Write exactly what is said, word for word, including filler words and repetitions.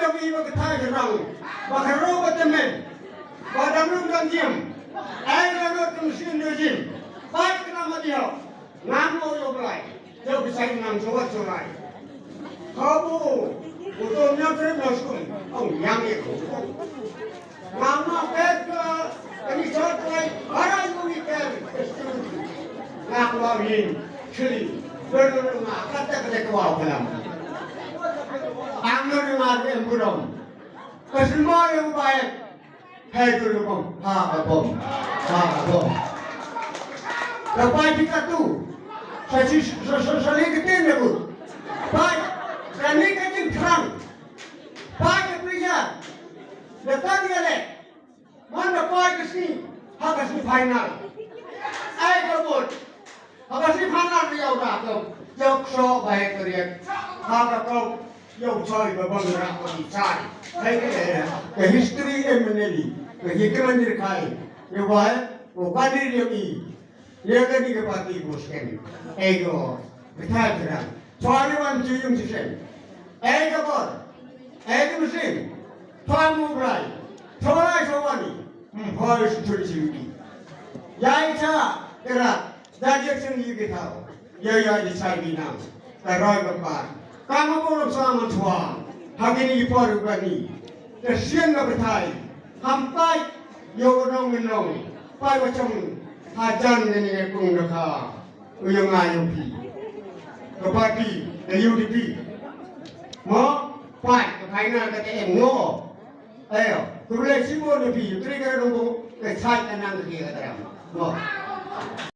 Kami ba ka thai ka rang, ba ka ro ba temen, ba dang rum dang jim, ai la no tum sin no jim, ba ka na ma diho, ngam mo yo blai, yo bi sai ngam so wat so lai. Ka bu, bu to nya tre no skun, ong yang ye ko. Ngam ma pet ka, kani chot lai, bara yu wi ken, ngam wa yin, chili, ber no nga, kata kata ko wa kalam. Ang no nga em burom. Ka sma ïa u Baet. Hai tu lu bom. Ha ka bom. Ha ka bom. Ka pai kita tu. Sa si sa sa sa li ka tin le bu. Pai. Sa ni ka tin thrang. Pai ka priya. Da ka ni le. Man da pai ka sni. Ha ka sni final. Ai ka bot. Haba sni phanar ri ïa u da ka ïa u kso ba hek riek. Ha ka kop ïa u choi ba bang ra ka ki chai. Hai ka, eh, ka history em ne li. Ka hi ka mandir khai. Ïa ba hek u ka ni ri ïa i. Ïa ka ni ka party bus ken. Ei go. Ka thai ka dang. Choi wan chu yung chu sen. Ei ka bor. Ei ka machine. Choi mu brai. Choi lai choi wani. Hmm, hoi su chu chu ki. Ïa i cha. Ka rat. Da jied sien ïa ki thaw. Ïa ïa ji sai binang. Ka roi ka par. Ka ma bor sa ma thwa. Ha kini ki por u kani. Ka sien na bthai. Ham pai. Ïa u nong min nong. Pai wa chong. Ha jan ne ne kung na kha. U ïa nga ïa phi. Ka party. Ka U D P. Mo. Pai. Ka final ka te em ngo. Ayo. Ku le si mo ne phi. Tri ka nong bo. Ka sai ka nang ka ki ka tram. Mo.